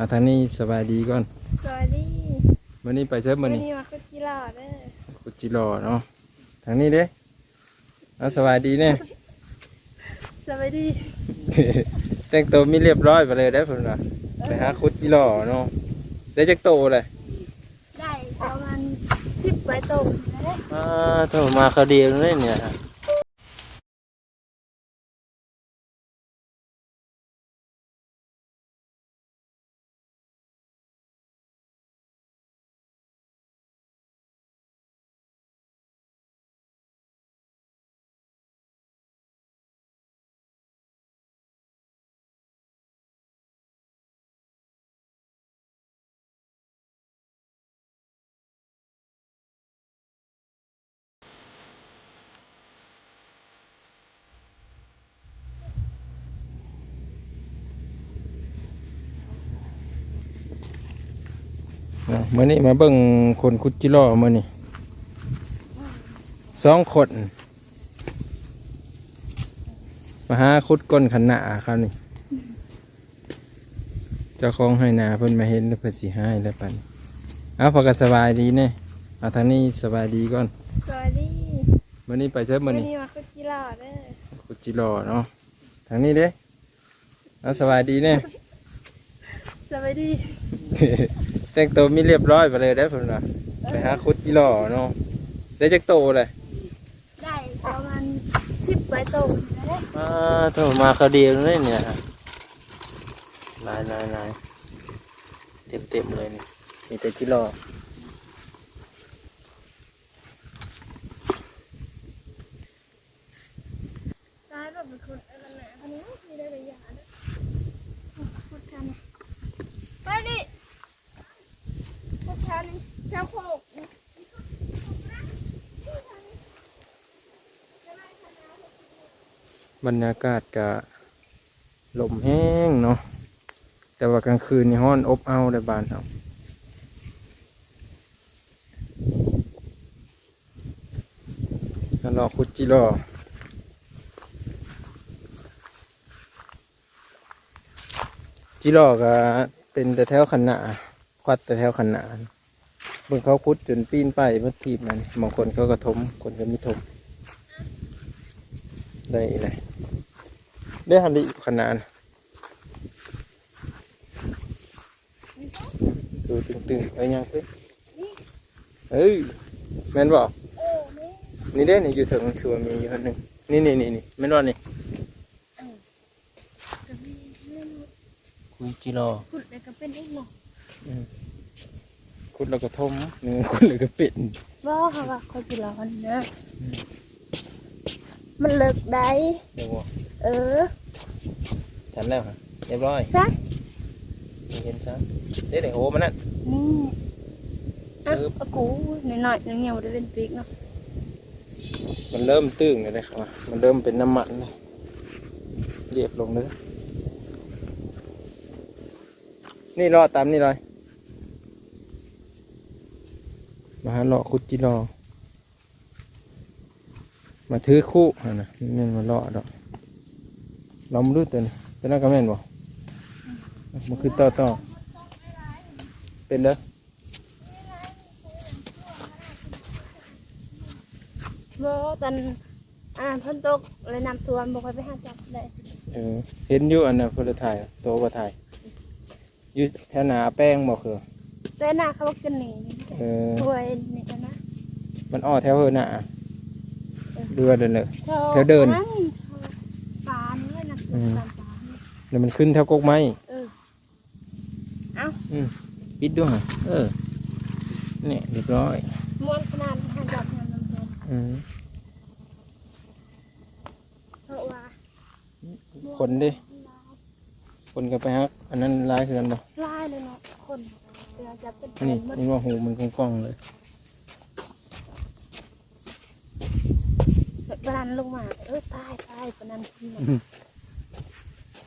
ເອົາທາງນີ້ສະບາຍດີກ່ອນ. ສະບາຍດີ. ມື້ນີ້ໄປໃສມື້ນີ້? ມື້ນີ້ມາຂຸດຈີ່ຫຼໍ່ເດີ. ຂຸດຈີ່ຫຼໍ່ເນາະ. ທາງນີ້ເດ້. ເອົາ ສະບາຍດີແດ່. ສະບາຍດີ. ແຕ່ງໂຕມີລຽບຮ້ອຍໄປເລີຍເດ້ເພິ່ນວ່າ. ເອີ ໄປຫາຂຸດຈີ່ຫຼໍ່ເນາະ. ໄດ້ຈັກໂຕແຫຼະ? ໄດ້ປະມານສິບປາຍໂຕນີ້ແຫຼະ. ອ່າ ໂທ ມາຄາວດຽວເລີຍນີ້. ມື້ນີ້ມາເບິ່ງຄົນຂຸດຈີ່ຫຼໍ່ມື້ນີ້ ສອງຄົນ ມາຫາຂຸດກົ້ນຄັນນາຄາວນີ້. ເຈົ້າຂອງໄຮ່ນາເພິ່ນມາເຫັນແລ້ວເພິ່ນຊິຮ້າຍແລ້ວປານນີ້. ເອົາ ພາກັນສະບາຍດີແດ່. ເອົາ ທາງນີ້ສະບາຍດີກ່ອນ. ສະບາຍດີ. ມື້ນີ້ໄປໃສມື້ນີ້? ມື້ນີ້ມາຂຸດຈີ່ຫຼໍ່ເດີ. ຂຸດຈີ່ຫຼໍ່ເນາະ. ທາງນີ້ເດ້. ເອົາ ສະບາຍດີແດ່. ສະບາຍດີ. ແຕ່ງໂຕມີລຽບຮ້ອຍໄປເລີຍເດ້ເພິ່ນວ່າ. ເອີ ໄປຫາຂຸດຈີ່ຫຼໍ່ເນາະ. ໄດ້ຈັກໂຕແຫຼະ? ໄດ້ປະມານສິບປາຍໂຕນີ້ແຫຼະ. ອ່າ ໂທ ມາຄາວດຽວເລີຍນີ້. ຫຼາຍໆໆ ເຕັມໆເລີຍນີ້. ມີແຕ່ຈີ່ຫຼໍ່. ຕາຍແລ້ວ ເປັນຄົນອັນນັ້ນນະ ອັນນີ້ມີໄດ້ຫຼາຍຢ່າງເດີ. ພຸດທານ ໄປນີ້ ພຸດທານ ແຖວໂຄກ. ບັນຍາກາດກະລົມແຮງເນາະ ແຕ່ວ່າກາງຄືນນີ້ຮ້ອນອົບເອົາເດ້ບ້ານເຮົາ. ມາເລາະຂຸດຈີ່ຫຼໍ່. ຈີ່ຫຼໍ່ກະເປັນແຕ່ແຖວຄັນນາ ຄວັດແຕ່ແຖວຄັນນາ. ເບິ່ງເຂົາຂຸດຈົນປີນໄປໝົດທີບນັ້ນ. ບາງຄົນເຂົາກະຖົມ ຄົນກະມີຖົມ. ໄດ້ອີ່ຫຼະ ເດ້ຫັ້ນ ລີ້ຄັນນານະ. ໂຕຕຶງໆ ເອີ ຍ່າງຂຶ້ນ. ເອີ ແມ່ນບໍ່? ເອີ ນີ້ເດ້ ນີ້ຢູ່ເທິງ ຄືວ່າມີຢູ່ອັນໜຶ່ງ. ນີ້ໆໆ ແມ່ນບໍ່ນີ້? ເອີ ກະມີ ຂຸດຈີ່ຫຼໍ່ ຂຸດແລ້ວກະເປັນອີກເນາະ. ອືມ ຂຸດແລ້ວກະຖົມ ຂຸດແລ້ວກະເປັນ. ບໍ່ ເຮົາວ່າຂຸດຈີ່ຫຼໍ່ຫັ້ນນະ. ອືມ ມັນເລິກໄດ໋. ເອີ ທັນແລ້ວຮະ ຮຽບຮ້ອຍຊະ. ເຫັນຊະ ເດ້ ໂຫ ມັນນັ້ນ ນີ້. ອະ ອະ ອະ ກູ ນ້ອຍໆ ຍັງບໍ່ໄດ້ເປັນປີກເນາະ. ມັນເລີ່ມຕຶງແລ້ວເດ້ ມັນເລີ່ມເປັນນ້ຳມັນແລ້ວ. ຢຽບລົງເດີ. ນີ້ເລາະຕາມນີ້ເລີຍ. ມາຫາເລາະຂຸດຈີ່ຫຼໍ່. ມາຖືຄຸຫັ້ນນະ ແມ່ນມາເລາະດອກ. ລອງເບິ່ງດູໂຕນີ້ ໂຕນັ້ນກະແມ່ນບໍ່? ມາຄືຕໍ່ໆ ເປັນເດີ. ບໍ່ ຕອນ ອ່າ ຝົນຕົກແລະນ້ຳຖ້ວມ ບໍ່ຄ່ອຍໄປຫາຈັບໄດ້. ເອີ ເຫັນຢູ່ອັນນັ້ນ ເພິ່ນລະຖ່າຍ ໂຕກະຖ່າຍ. ຢູ່ແຖວໜ້າແປງບໍ່? ຄືແຖວໜ້າເຂົາບອກຈະໜີ. ເອີ ຫ້ວຍນີ້ຫັ້ນນະ ມັນອອກແຖວເຮີໜ້າ ເອີ ເດືອນເດີ ແຖວເດີນ ປານີ້ນະ. ອືມ ປານີ້ ແລ້ວມັນຂຶ້ນແຖວກົກໄມ້. ເອີ ເອົ້າ ອືມ ປິດດູຫະ. ເອີ ນີ້ ຮຽບຮ້ອຍ ມ່ວນຂະໜາດຫາຈັບນຳ. ອືມ ເພາະວ່າ ຄົນເດ້ ຄົນກະໄປຫາອັນນັ້ນຫຼາຍຄືກັນບໍ່? ຫຼາຍເລີຍເນາະ ຄົນ ເວລາຈັບເປັນ ນີ້ ເຫັນບໍ່ ຫູມັນກ້ອງໆເລີຍ. ປານນັ້ນລົງມາ ເອີ ຕາຍ ຕາຍ ປານນັ້ນຂຶ້ນມາ. ອືມ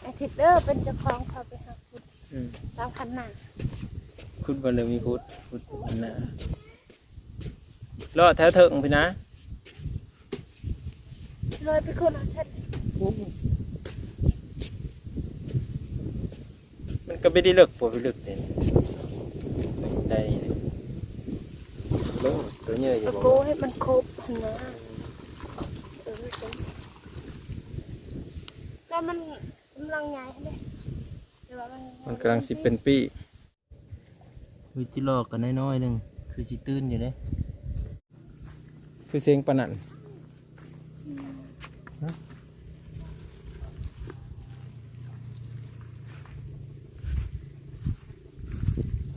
ອາທິດເດີ ເປັນເຈົ້າຂອງ ພາໄປຫາຂຸດ. ອືມ ຕາມຄັນນາ ຂຸດບໍ່ເລີຍ ມີຂຸດ ຂຸດຄັນນາ. ເລາະແຖວເທິງພີ້ນະ ລອຍໄປຄົນລະເສັ້ນ. ໂອ້ ມັນ ກໍບໍ່ໄດ້ເລິກ ບໍ່ໄດ້ເລິກເດ້ ໄດ້ເລີຍ ໂຕໃຫຍ່ຢູ່ ກໍ ບໍ່ ໂກໃຫ້ມັນຄົບຫັ້ນນະ ເອີ ແຕ່ມັນກຳລັງໃຫຍ່ຫັ້ນເດ້ ແຕ່ວ່າມັນ ມັນກຳລັງຊິເປັນປີກ ວິຈິລອກກໍນ້ອຍໆໜຶ່ງ ຄືຊິຕື່ນຢູ່ເດ້ ຄືເສັງປານນັ້ນ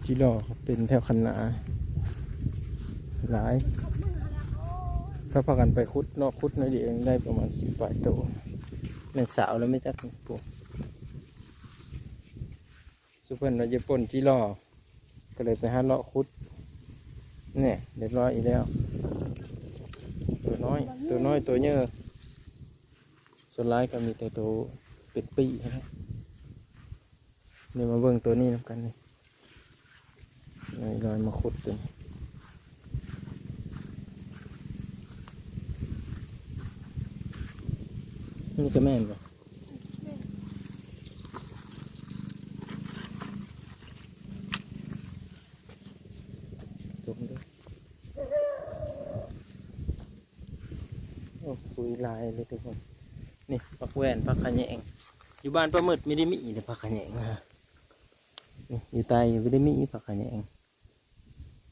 ຈິລອກເປັນແຖວຄັນນາຫຼາຍ ເຂົາພາກັນໄປຂຸດ ເລາະຂຸດໜ້ອຍດຽວເອງ ໄດ້ປະມານສິບປາຍໂຕ ແມ່ນສາວແລ້ວແມ່ນຈັກ ຜູ້ ຊຸມເພິ່ນວ່າຈະປົ່ນຈິລອກ ກໍເລີຍໄປຫາເລາະຂຸດ ແນ່ ຮຽບຮ້ອຍອີກແລ້ວ ໂຕນ້ອຍ ໂຕນ້ອຍ ໂຕໃຫຍ່ ສ່ວນຫຼາຍກໍມີແຕ່ໂຕເປັນປີກຫັ້ນແຫຼະ ນີ້ມາເບິ່ງໂຕນີ້ນຳກັນນີ້ ນີ້ລອຍມາຂຸດຕົວນີ້ ນີ້ກໍແມ່ນບໍ່? ຕົງເດ້ ໂອ້ ປຸຍຫຼາຍເລີຍທຸກຄົນ ນີ້ຜັກແວ່ນ ຜັກຂະແຍງ ຢູ່ບ້ານປ້າມືດມີໄດ້ມີເດ້ ຜັກຂະແຍງ ນີ້ຢູ່ໃຕ້ບໍ່ໄດ້ມີຜັກຂະແຍງ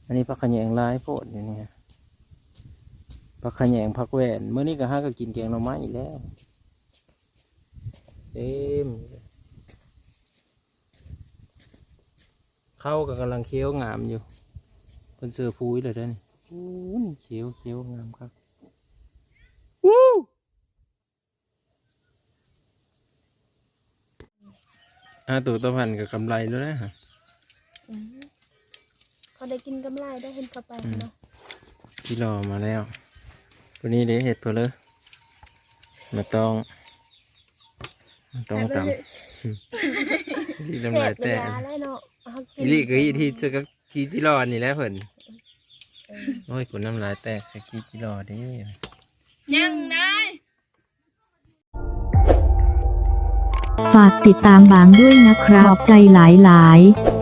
ອັນນີ້ຜັກຂະແຍງຫຼາຍໂພດຢູ່ນີ້ ຜັກຂະແຍງ ຜັກແວ່ນ ມື້ນີ້ກໍຫາກໍກິນແກງໜໍ່ໄມ້ແລ້ວ ເຕັມ ເຂົ້າກໍກຳລັງຂຽວງາມຢູ່ ເພິ່ນເຊື້ອປູຍແລ້ວເດ້ນີ້ ໂອ້ຍ ຂຽວ ຂຽວງາມຄັກ ຫາໂຕຕະພັນກໍກຳໄລແລ້ວນະ ອືມ ເຂົາໄດ້ກິນກຳໄລໄດ້ ເຫັນເຂົາໄປ ອືມ ເນາະ ຈີ່ລໍມາແລ້ວ ຜູ້ນີ້ເດ້ເຮັດເພິ່ນເລີຍ ມາຕ້ອງ ມາຕ້ອງຕຳ ແຊບເລີຍ ລີ້ນ້ຳລາຍແຕກ ແຊບເວລາແລ້ວເນາະ ເຮົາກິນ ອີ່ຫຼີກໍຮີດໆໃສ່ກັບຂີ້ຈີ່ລໍນີ້ແຫຼະເພິ່ນ ເອີ ໂອ້ຍ ກູນ້ຳລາຍແຕກໃສ່ຂີ້ຈີ່ລໍເດ້ ຍັງໄດ້ ຝາກຕິດตามบางด้วยนะครับ ขอบใจหลายๆ